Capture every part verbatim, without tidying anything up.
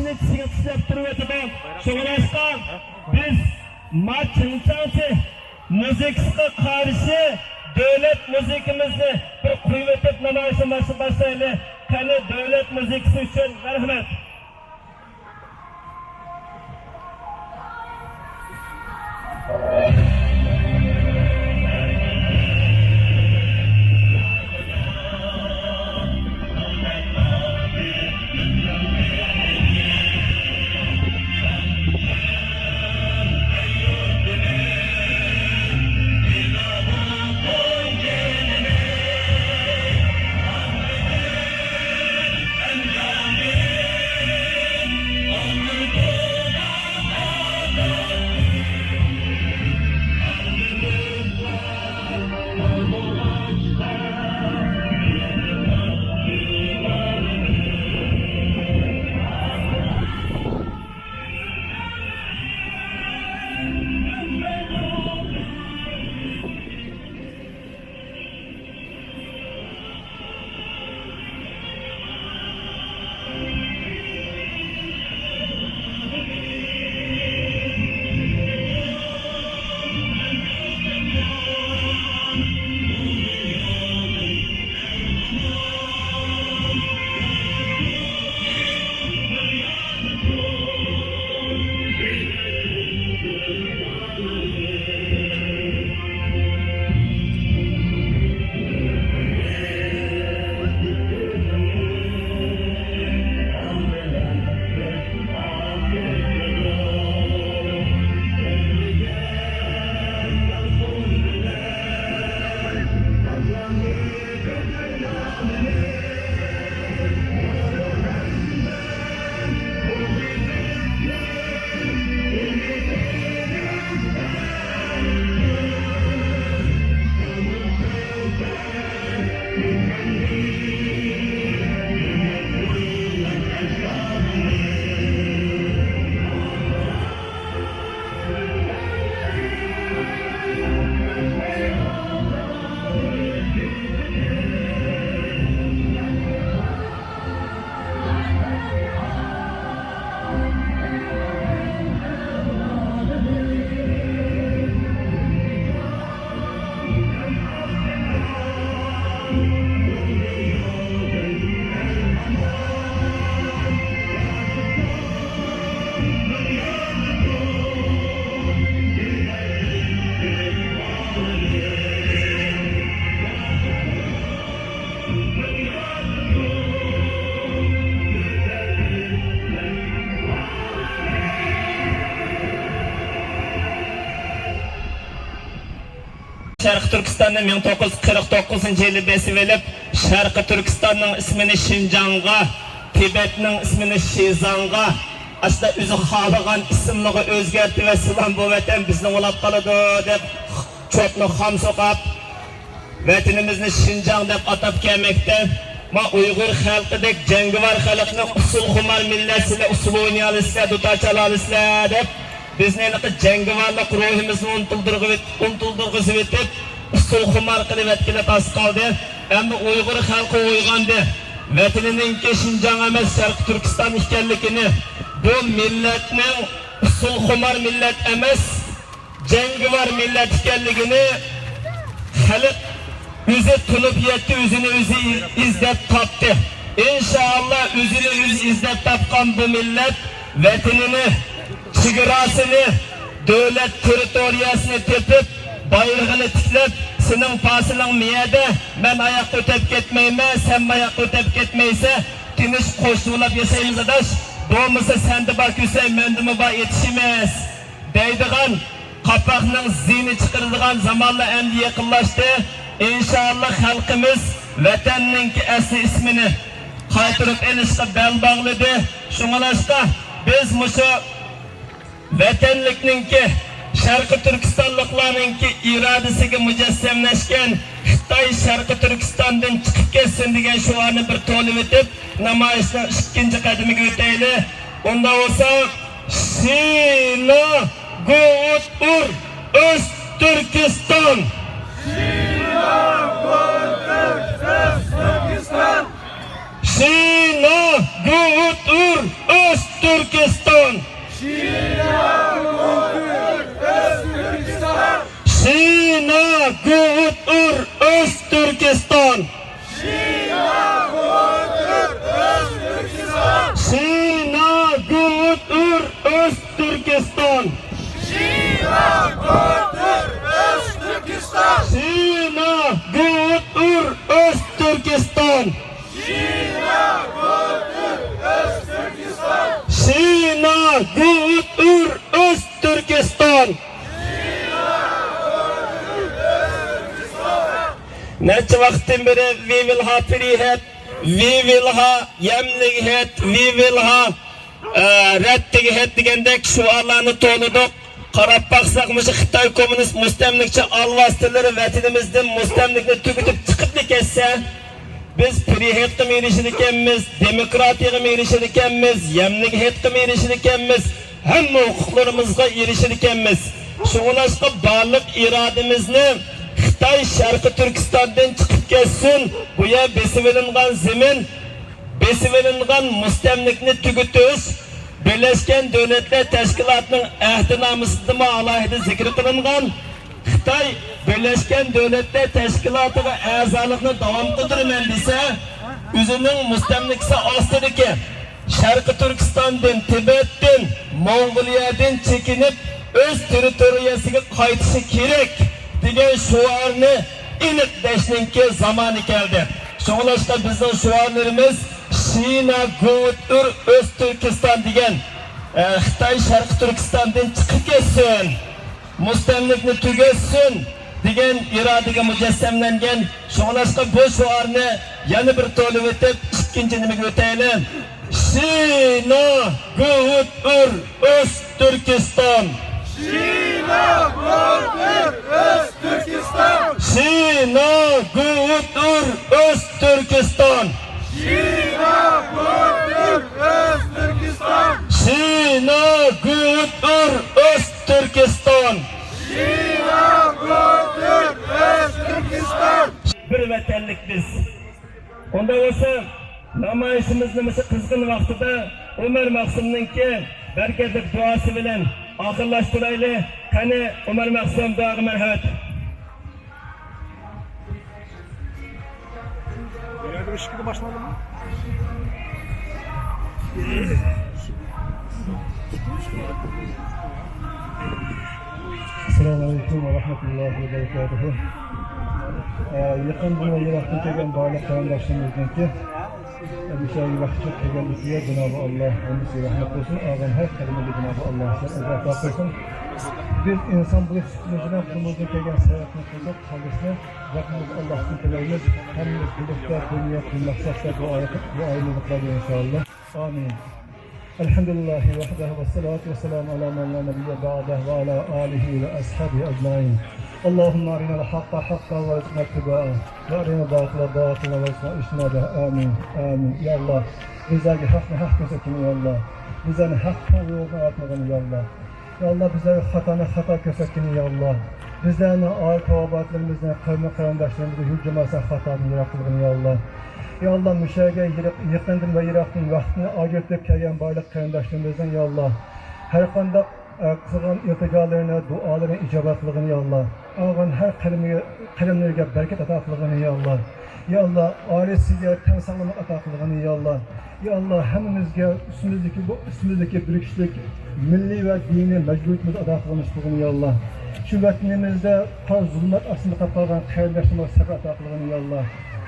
سىڭىپ ئىشلەپ تۇرۇۋاتىدۇ. شۇڭلاشقا بىز ما چىڭچاڭچى مۇزىكىسىغا قارشى دۆلەت مۇزىكىمىزنى بىر قويۇۋېتىپ نامايىشنى باشلاپ باشلايلى. قېنى دۆلەت مۇزىكىسى ئۈچۈن مەرھەمەت. شەرقىي تۈركىستاننى مىڭ توققۇز يۈز قىرىق توققۇزىنچى يىلى بېسىۋېلىپ، شەرقىي تۈركىستاننىڭ ئىسمىنى شىنجاڭغا، تىبەتنىڭ ئىسمىنى شىزاڭغا، ئاشۇنداق ئۆزى خالىغان ئىسىملىرىغا ئۆزگەرتىۋەتسىلا، بۇ ۋەتەن بىزنىڭ بولاپ قالىدۇ دەپ، چوتنى خام سوقاپ، ۋەتىنىمىزنى شىنجاڭ دەپ ئاتاپ كەلمەكتە. ما ئۇيغۇر خەلقىدەك جەڭگىۋار خەلقنى ئۇسسۇلخۇمار مىللەت، سىلەر ئۇسسۇل ئوينىيالىسىلەر، دۇتار چالالىسىلەر دەپ، بىزنى ھېلىقى جەڭگىۋارلىق روھىمىزنى ئۇنتۇلدۇرغۇ-، ئۇنتۇلدۇرغۇزۇۋېتىپ، ئۇسسۇلخۇمار قىلىۋەتكىلى تاس قالدى. ئەمدى ئۇيغۇر خەلقى ئويغاندى. ۋەتىنىنىڭكى شىنجاڭ ئەمەس، شەرقىي تۈركىستان ئىكەنلىكىنى، بۇ مىللەتنىڭ ئۇسسۇلخۇمار مىللەت ئەمەس، جەڭگىۋار مىللەت ئىكەنلىكىنى خەلق ئۆزى تونۇپ يەتتى، ئۆزىنى ئۆزى ئىزدەپ تاپتى. ئىنشائاللا، ئۆزىنى ئۆزى ئىزدەپ تاپقان بۇ مىللەت ۋەتىنىنى، چېگراسىنى، دۆلەت تېررىتورىيەسىنى تېپىپ، بايرىقىنى تىكلەپ، سېنىڭ پاسىلىڭ مىيەدە، مەن ئاياققا ئۆتەپ كەتمەيمەن، سەن ماياققا ئۆتەپ كەتمەيسەن، تىنچ قوشنا بولاپ ياشايمىز ئاداش، بولمىسا سەندە بار كۈسەي، مەندىمۇ بار ئېتىشىمىز دەيدىغان قاپاقنىڭ زىيىنى چىقىرىدىغان زامانلار ئەمدى يېقىنلاشتى. ئىنشائاللا، خەلقىمىز ۋەتەننىڭكى ئەسلى ئىسمىنى قايتۇرۇپ ئېلىشقا بەل باغلىدى. شۇڭلاشقا، بىز مۇشۇ ۋەتەنلىكنىڭكى، شەرقىي تۈركىستانلىقلارنىڭكى ئىرادىسىگە مۇجەسسەملەشكەن خىتاي شەرقىي تۈركىستاندىن چىقىپ كەتسۇن دېگەن شوئارنى بىر توۋلىۋېتىپ، نامايىشنىڭ ئىككىنچى قەدىمىگە ئۆتەيلى. ئۇنداق بولسا، شىنا گۇۋۇت ئۇر ئۆز تۈركىستان! شىنا گۇۋۇت ئۇر ئۆز تۈركىستان! Sina Gutur Öz Türkistan! Sina Gutur Öz Türkistan! نەچچە ۋاقىتتىن بېرى «ۋى ۋىل ھا پىرىھېت»، «ۋى ۋىل ھا يەملىكھېت»، «ۋى ۋىل ھا، ئە، رەتتىگھېت» دېگەندەك شوئارلارنى توۋلىدۇق. قاراپ باقساق، مۇشۇ خىتاي كوممۇنىست مۇستەملىكىچى ئالۋاستىلىرى ۋەتىنىمىزدىن مۇستەملىكىنى تۈگىتىپ چىقىپلا كەتسە، بىز پىرىھېتقىمۇ ئېرىشىدىكەنمىز، دېموكراتىيەگىمۇ ئېرىشىدىكەنمىز، يەملىكھېتقىمۇ ئېرىشىدىكەنمىز، ھەممە ھوقۇقلىرىمىزغا ئېرىشىدىكەنمىز. شۇڭلاشقا بارلىق ئىرادىمىزنى خىتاي شەرقىي تۈركىستاندىن چىقىپ كەتسۇن، بۇ يەر بېسىۋېلىنغان زېمىن، بېسىۋېلىنغان مۇستەملىكىنى تۈگىتىش، بىرلەشكەن دۆلەتلەر تەشكىلاتىنىڭ ئەھدىنامىسىدىمۇ ئالاھىدە زىكىر قىلىنغان، خىتاي بىرلەشكەن دۆلەتلەر تەشكىلاتىغا ئەزالىقنى داۋام قىلدۇرىمەن دېسە، ئۆزىنىڭ مۇستەملىكىسى ئاستىدىكى شەرقىي تۈركىستاندىن، تىبەتتىن، موڭغۇلىيەدىن چېكىنىپ، ئۆز تېررىتورىيەسىگە قايتىشى كېرەك، دېگەن شوئارنى ئېنىق دەشنىڭكى زامانى كەلدى. شۇڭلاشقا بىزنىڭ شوئارلىرىمىز «شىنا گۇتۇر ئۆز تۈركىستان» دېگەن، ئە، «خىتاي شەرقىي تۈركىستاندىن چىقىپ كەتسۇن، مۇستەملىكىنى تۈگەتسۇن» دېگەن ئىرادىگە مۇجەسسەملەنگەن. شۇڭلاشقا بۇ شوئارنى يەنە بىر توۋلىۋېتىپ، ئىككىنچى نېمىگە ئۆتەيلى. شىنا گۇتۇر ئۆز تۈركىستان! شىنا گۇتۇر ئۆز تۈركىستان! شىنا گۇتۇر ئۆز تۈركىستان! شىنا گۇتۇر ئۆز تۈركىستان! شىنا گۇتۇر ئۆز تۈركىستان! شىنا گۇتۇر ئۆز تۈركىستان! بىر ۋەتەنلىك بىز. ئۇنداق بولسا، نامايىشىمىزنى مۇشۇ قىزغىن ۋاقتىدا ئۆمەر مەخسۇمنىڭكى بەرىكەتلىك دۇئاسى بىلەن ئاخىرلاشتۇرايلى. قېنى، ئۆمەر مەخسۇم، دۇئاغا مەرھەمەت. ئەسسالامۇ ئەلەيكۇم ۋە رەھمەتۇللاھى ۋە بەرىكاتۇھۇ. ئە، يېقىندىن ۋە يىراقتىن كەلگەن بارلىق قېرىنداشلىرىمىزنىڭكى، ئە، مۇشۇ ۋاقىتقا كەلگەنلىكىگە جانابى ئاللا ھەممىسىگە رەھمەت قىلسۇن. ئالغان ھەر قەدىمىگە جانابى ئاللا سەۋاب ئاتا قىلسۇن. بىز ئىنسان بولۇش سۈپىتىمىز بىلەن قولىمىزدىن كەلگەن سەۋەبنى قىلدۇق، قالغىنىنى رەببىمىز ئاللاھتىن تىلەيمىز. ھەممىمىز بىرلىكتە بىر نىيەت، بىر مەقسەتتە دۇئا، دۇئايىمىزنى قىلايلى ئىنشائاللا. ئامىن. الحمد لله وحده والصلاة والسلام على من لا نبي بعده وعلى آله وأصحابه أجمعين. اللهم أرنا الحق حقا وارزقنا اتباعه، وأرنا الباطل باطلا وارزقنا اجتنابه. آمين. آمين. يا الله، بىزلەرگە ھەقنى ھەق كۆرسەتكىن، يا الله. بىزلەرنى ھەق توغرا يولغا ئايلانتمىغىن، يا الله. يا الله، بىزلەرگە خاتانى خاتا كۆرسەتكىن، يا الله. بىزلەرنىڭ ئائىلە قاۋاباتلىرىمىزنى، قەۋم قېرىنداشلىرىمىزنى يۇرجىماسان خاتادىن يىراق قىلغىن، يا الله. يا الله، مۇشۇ يەرگە يېقىندىن ۋە يىراقتىن ۋاقتىنى ئاجرىتىپ كەلگەن بارلىق قېرىنداشلىرىمىزنىڭ، يا الله، ھەر قانداق، ئە، قىلغان ئىلتىجالىرىنى، دۇئالىرىنى ئىجابەت قىلغىن، يا الله. ئالغان ھەر قەدىمىگە، قەدەملىرىگە بەرىكەت ئاتا قىلغىن، يا الله. يا الله، ئائىلىسىگە تەڭ ساغلاملىق ئاتا قىلغىن، يا الله. يا الله، ھەممىمىزگە ئۈستىمىزدىكى، بۇ ئۈستىمىزدىكى بىر كىشىلىك مىللىي ۋە دىنىي مەجبۇرىيىتىمىزنى ئادا قىلغىنى قىلغىن، يا الله. شۇ ۋەتىنىمىزدە قارا زۇلمەت ئاستىدا قېلىپ قالغان قېرىنداشلىرىمىزغا سەۋر ئاتا قىلغىن، يا الله.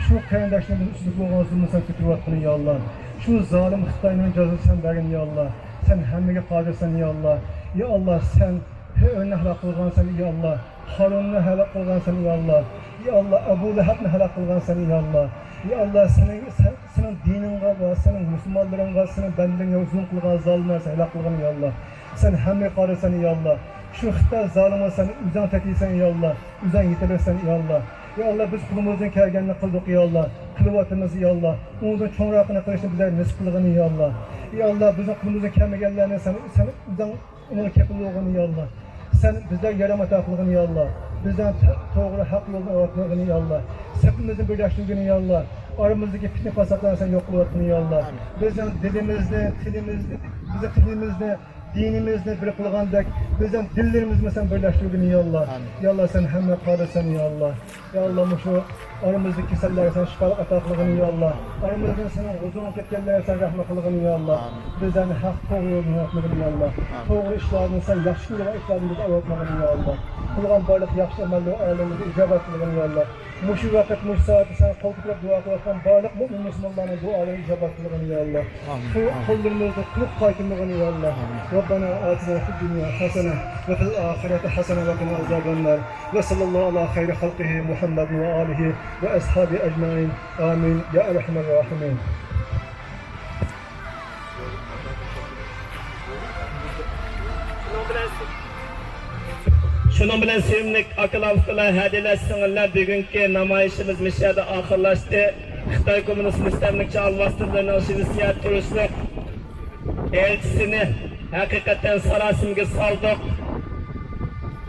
شۇ قېرىنداشلىرىمىزنىڭ ئۈستىدە بولغان زۇلمۇنى سەن كۆتۈرۈۋاتقىن، يا الله. شۇ زالىم خىتاينىڭ جازاسىنى سەن بەرگىن، يا الله. سەن ھەممىگە قادىرسەن، يا الله. يا الله، سەن پىرئەۋننى ھالاك قىلغانسەن، يا الله. قارۇننى ھالاك قىلغانسەن، يا الله. يا الله، ئەبۇ لەھەبنى ھالاك قىلغانسەن، يا الله. يا الله، سېنىڭ، سەن، سېنىڭ دىنىڭغا ۋە سېنىڭ مۇسۇلمانلىرىڭغا، سېنىڭ بەندىلىرىڭگە زۇلۇم قىلغان زالىملارنى سەن ھالاك قىلغىن، يا الله. سەن ھەممىگە قادىرسەن، يا الله. شۇ خىتاي زالىمىغا سەن ئۆزۈڭ تېتىيسەن، يا الله. ئۆزۈڭ يېتىلىرسەن، يا الله. يا الله، بىز قولىمىزدىن كەلگەننى قىلدۇق، يا الله. قىلىۋاتىمىز، يا الله. ئۇنىڭدىن چوڭراقىنى قىلىشنى بىزلەرگە نېسىپ قىلغىن، يا الله. يا الله، بىزنىڭ قولىمىزدىن كەلمىگەنلەرنى سەن، سەن ئۆزۈڭ ئۇنىڭغا كېپىل بولغىن، يا الله. سەن بىزلەرگە ياردەم ئاتا قىلغىن، يا الله. بىزنى ت-، توغرا ھەق يولدىن ئايلانتمىغىن، يا الله. سېپىمىزنى بىرلەشتۈرگىن، يا الله. ئارىمىزدىكى پىتنە پاساتلارنى سەن يوق قىلىۋەتكىن، يا الله. بىزنىڭ دىلىمىزنى، تىلىمىزنى، بىزنىڭ تىلىمىزنى، دىنىمىزنى بىر قىلغاندەك، بىزنىڭ دىللىرىمىزنى سەن بىرلەشتۈرگىن، يا ئاللا. ئامىن. يا ئاللا، سەن ھەممە قادىرسەن، يا ئاللا. يا ئاللا، مۇشۇ ئارىمىزدىكى كېسەللەرگە سەن شىپالىق ئاتا قىلغىن، يا ئاللا. ئارىمىزدىن سېنىڭ ھۇزۇرۇڭغا كەتكەنلەرگە سەن رەھمەت قىلغىن، يا ئاللا. ئامىن. بىزلەرنى ھەق توغرا يولدىن ئايرىمىغىن، يا ئاللا. ئامىن. توغرا ئىشلاردىن سەن ياخشى كۆرگەن ئىشلاردىن بىزنى ئايرىمىغىن، يا ئاللا. قىلغان بارلىق ياخشى ئەمەللىرى ئالەملىرىمىزگە ئىجابەت قىلغىن، يا ئاللا. مۇشۇ ۋاقىت، مۇشۇ سائەتتە سەن قول كۆتۈرۈپ دۇئا قىلىۋاتقان بارلىق مۆمىن مۇسۇلمانلارنىڭ دۇئالىرىنى ئىجابەت قىلغىن، يا ئاللا. ئامىن. شۇ قوللىرىمىزنى قۇرۇق قايتۇرمىغىن، يا ئاللا. ئامىن. ربنا آتنا في الدنيا حسنة وفي الآخرة حسنة وقنا عذاب النار. وصلى الله على خير خلقه محمد وآله وأصحابه أجمعين. آمين يا أرحم الراحمين. شۇنىڭ بىلەن سۆيۈملۈك ئاكىلار، ئۇكىلار، ھەدىلەر، سىڭىللەر، بۈگۈنكى نامايىشىمىز مۇشۇ يەردە ئاخىرلاشتى. خىتاي كوممۇنىست مۇستەملىكىچى ئالۋاستىلىرىنىڭ شىۋېتسىيە تۇرۇشلۇق ئەلچىسىنى ھەقىقەتەن ساراسىمىگە سالدۇق.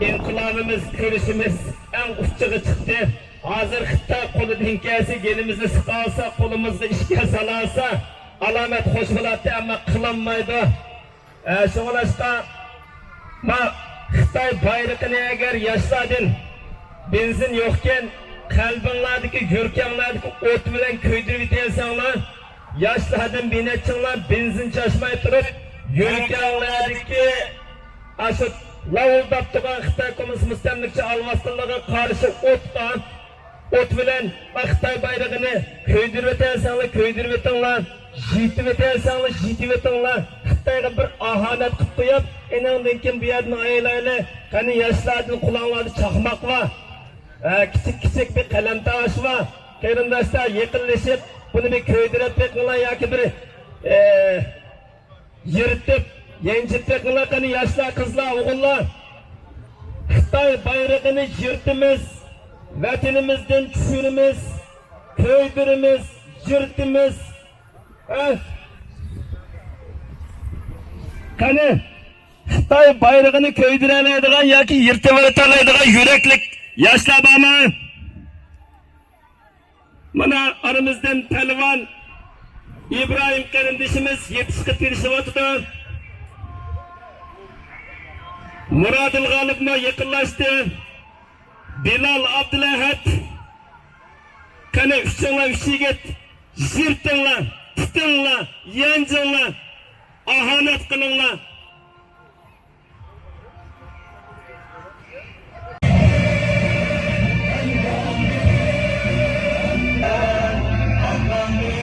ئىنقىلابىمىز، كۈرىشىمىز ئەڭ ئۇچىغا چىقتى. ھازىر خىتاي قولىدىن كەلسە گېلىمىزنى سىقالىسا، قولىمىزغا ئىشكەن سالالىسا، ئالامەت خوش بولاتتى، ئەمما قىلالمايدۇ. ئە، شۇڭلاشقا، ما خىتاي بايرىقىنى ئەگەر ياشلاردىن، بېنزىن يوقكەن، قەلبىڭلاردىكى، يۈرىكىڭلاردىكى ئوت بىلەن كۆيدۈرۈۋېتەلىسەڭلار، ياشلاردىن بىنەچچىڭلار بېنزىن چاچماي تۇرۇپ، يۈرىكىڭلاردىكى ئاشۇ لاۋۇلداپ تۇرغان خىتاي كوممۇنىست مۇستەملىكىچى ئالۋاستىلىرىغا قارشى ئوتقا، ئوت بىلەن خىتاي بايرىقىنى كۆيدۈرۈۋېتەلىسەڭلار، كۆيدۈرۈۋېتىڭلار. يىتىۋېتەلىسەڭلار، يىتىۋېتىڭلار. خىتايغا بىر ئاھانەت قىلىپ قويۇپ، ئېنىڭدىن كېيىن بۇ يەردىن ئايرىلايلى. قېنى ياشلاردىن، قۇلاقلاردا چاقماق بار. ھە، كىچىك كىچىك بىر قەلەم تاۋۇشى بار. قېرىنداشلار، يېقىنلىشىپ، بۇنى بىر كۆيدۈرۈپ بېقىڭلار ياكى بىر، ئە، يىرتىپ، يانچىپ بېقىڭلار، قېنى ياشلار، قىزلار، ئوغۇللار. خىتاي بايرىقىنى يىرتىمىز، ۋەتىنىمىزدىن چۈشۈرىمىز، كۆيدۈرىمىز، يىرتىمىز. ھە؟ قېنى، خىتاي بايرىقىنى كۆيدۈرەلەيدىغان ياكى يىرتىۋېتەلەيدىغان يۈرەكلىك ياشلار بارمۇ؟ مانا ئارىمىزدىن پەلۋان ئىبراھىم قېرىندىشىمىز يېتىشقا تىرىشىۋاتىدۇ. مۇرادىل غالىبمۇ يېقىنلاشتى. بىلال ئابدۇلئەھەد. قېنى ئۈچۈڭلار، ئۈچ يىگىت، يىرتىڭلار، تۇتۇڭلار، يانچىڭلار، ئاھانەت قىلىڭلار.